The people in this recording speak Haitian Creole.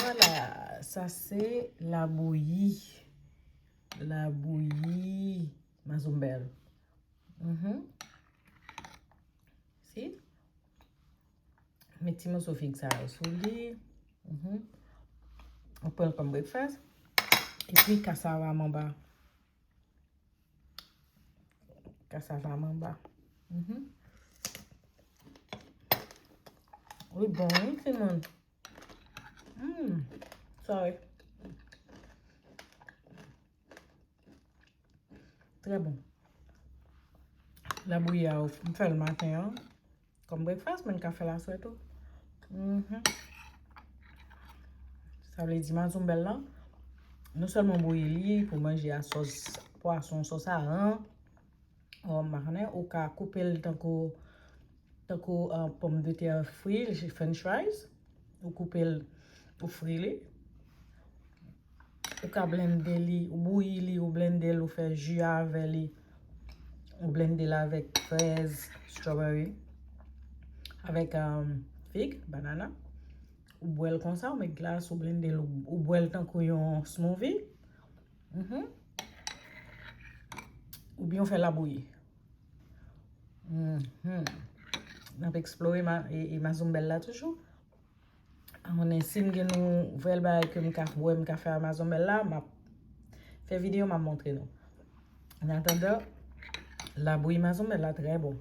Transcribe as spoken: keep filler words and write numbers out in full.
Vwala, sa se labouyi. Labouyi mazonbèl. Mhm. Si? Met ti moso fig sa yo sou li. Mhm. Ou pran l kòm breakfast. Epi kasava manba. Kasava manba. Mhm. Li bon, wi, timoun. Mm. Sorry. Trè bon. Labouyi a, m fè l maten an. Kòm breakfast, men n ka fè l aswè tou. Mhm. Sa vle di mazonbèl lan, non sèlman bouyi li pou manje a sòs pwason, sòs aran, ou pa konnen, ou ka koupe l tankou, tankou, uh, pòmdetè fri, french fries, ou koupe l, ou fri li. Ou ka blende li, ou bouyi li, ou blende l, ou fè ji avè li. Ou blende l avèk frèz, strawberry, avèk, um, fig, banana. Ou bwè l konsa, ou met glas, ou blende l, ou, ou bwè l tankou yon smoothie. Mhm. Oubyen ou fè labouyi. Mhm. N ap eksplore ma, e, e mazonbèl la toujou. A konnen si m gen nouvèl bagay ke m ka wè, m ka fè a mazonbèl la, m ap fè videyo, m ap montre nou. An atandan, labouyi mazonbèl la trè bon.